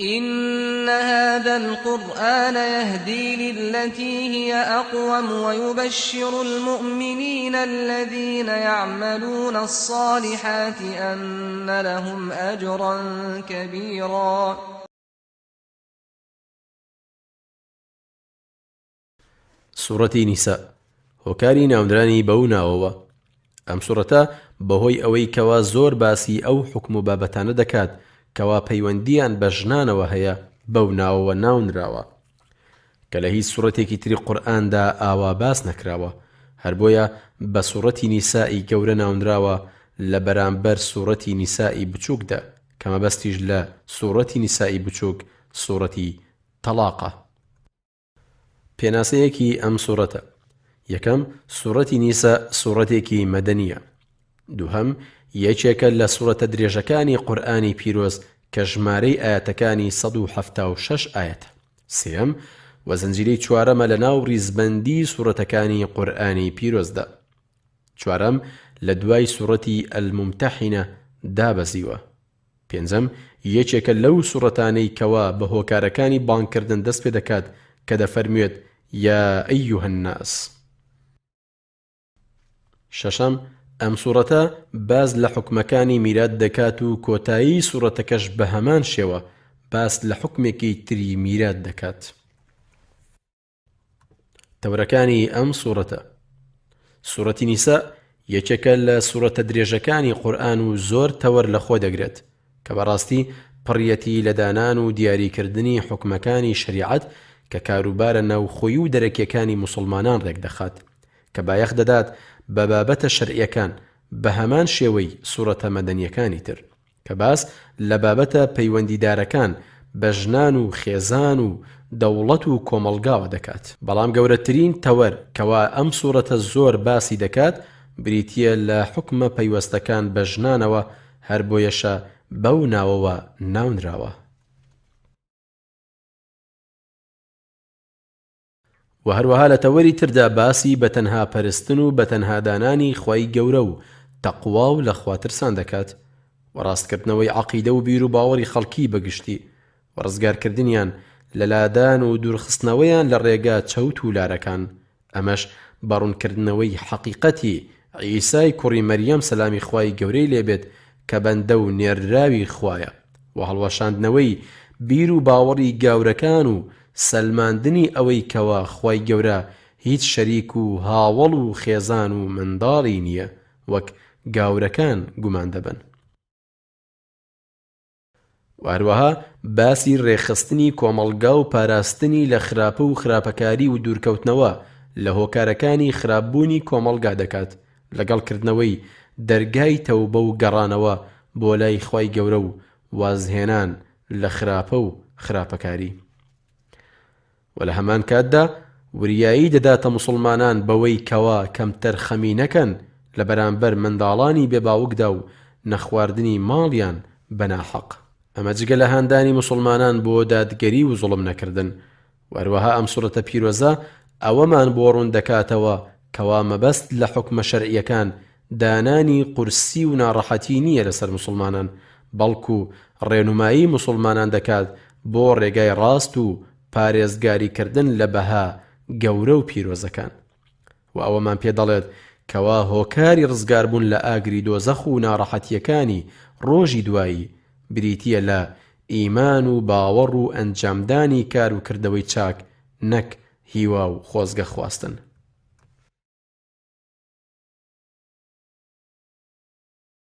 إن هذا القرآن يهدي للتي هي أقوم ويبشر المؤمنين الذين يعملون الصالحات أن لهم أجرا كبيرا. سوڕەتی نیسا هۆکاری ناونرانی بەو ناوەوە ئەم سوڕەتە بەهۆی ئەوەی کەوا زۆر باسی ئەو حوکم و بابەتانە دەکات کەوا پەیوەندیان بە ژنانەوە هەیە بەو ناوەوە ناونراوە کە لە هیچ سوڕەتێکی تری قورئاندا ئاوا باس نەکراوە هەر بۆیە بە سوڕەتی نیسائی گەورە ناونراوە لە بەرامبەر سوڕەتی نیسائی بچووکدا کە مەبەستیش لە سوڕەتی نیسائی بچووک سوڕەتی تەڵاقە. پێناسەیەکی ئەم سوڕەتە. یەکەم، سوڕەتی نیسا سوڕەتێکی مەدەنییە. دووهەم، یەکێکە لە سوڕەتە درێژەکانی قورئانی پیرۆز کە ژمارەی ئایەتەکانی 176 ئایەتە. سێیەم، وە زنجیرەی چوارەمە لە ناو ڕیزبەندی سوڕەتەکانی قورئانی پیرۆزدا. چوارەم، لە دوای سوڕەتی الممتحنە دابەزیوە. پێنجەم، یەکێکە لەو سوڕەتانەی کەوا بە هۆکارەکانی بانگکردن دەست پێ دەکات کە دەفەرموێت، یا ایها الناس. شەشەم، ئەم سوڕەتە باس لە حوکمەکانی میرات دەکات و کۆتایی سوڕەتەکەش بە هەمان شێوە باس لە حوکمێکی تری میرات دەکات. تەوەرەکانی ئەم سوڕەتە. سوڕەتی نیسا یەکێکە لە سوڕەتە درێژەکانی قورئان و زۆر تەوەر لە خۆ دەگرێت کە بەڕاستی پڕیەتی لە دانان و دیاریکردنی حوکمەکانی شەریعەت کە کاروبارە ناوخۆی و دەرەکیەکانی موسڵمانان ڕێکدەخات کە بایەخ دەدات بە بابەتە شەرعیەکان بە هەمان شێوەی سوڕەتە مەدەنیەکانی تر. کە باس لە بابەتە پەیوەندیدارەکان بە ژنان و خێزان و دەوڵەت و کۆمەڵگاوە دەکات. بەڵام گەورەترین تەوەر کەوا ئەم سوڕەتە زۆر باسی دەکات بریتییە لە حوکمە پەیوەستەکان بە ژنانەوە هەر بۆیەشە بەو ناوەوە ناونراوە. وە هەروەها لە تەوەری تردا باسی بە تەنها پەرستن و بە تەنها دانانی خوای گەورە و تەقوا و لە خوا ترسان دەکات، وە ڕاستکردنەوەی عەقیدە و بیروباوەڕی خەڵکی بە گشتی، وە ڕزگارکردنیان لە لادان و دوورخستنەوەیان لە ڕێگا چەوت و لارەکان، ئەمەش بە ڕوونکردنەوەی حەقیقەتی عیسای کوڕی مەریەم سەلامی خوای گەورەی لێ بێت کە بەندە و نێردراوی خوایە. و هەڵوەشاندنەوەی بیر و باوەڕی گاورەکان و سەلماندنی ئەوەی کەوا خوای گەورە هیچ شەریک و هاوەڵ و خێزان و منداڵی نییە وەک گاورەکان گومان دەبەن. وە هەروەها باسی رێکخستنی کۆمەڵگا و پاراستنی لە خراپە و خراپەکاری و دوورکەوتنەوە لە هۆکارەکانی خراپبوونی کۆمەڵگا دەکات لەگەڵ کردنەوەی دەرگای تەوبە و گەڕانەوە بۆ لای خوای گەورە و وازهێنان لە خراپە و خراپەکاری وە لە هەمان کاتدا وریایی دەداتە موسڵمانان بەوەی کەوا کەمتەرخەمی نەکەن لە بەرامبەر منداڵانی بێ باوکدا و نەخواردنی ماڵیان بە ناحەق ئەمە جگە لە هاندانی موسڵمانان بۆ دادگەری و زوڵم نەکردن وە هەروەها ئەم سورەتە پیرۆزە ئەوەمان بۆ ڕوون دەکاتەوە کەوا مەبەست لە حوکمە شەرعیەکان دانانی قورسی و ناڕەحەتی نییە لەسەر موسڵمانان بەڵکو ڕێنومایی موسڵمانان دەکات بۆ ڕێگای ڕاست و پارێزگاری کردن لە بەها گەورە و پیرۆزەکان وە ئەوەمان پێ دەڵێت کەوا هۆکاری ڕزگاربوون لە ئاگری دۆزەخ و ناڕەحەتیەکانی ڕۆژی دوایی بریتیە لە ئیمان و باوەڕ و ئەنجامدانی کار و کردەوەی چاک نەک هیوا و خۆزگە خواستن.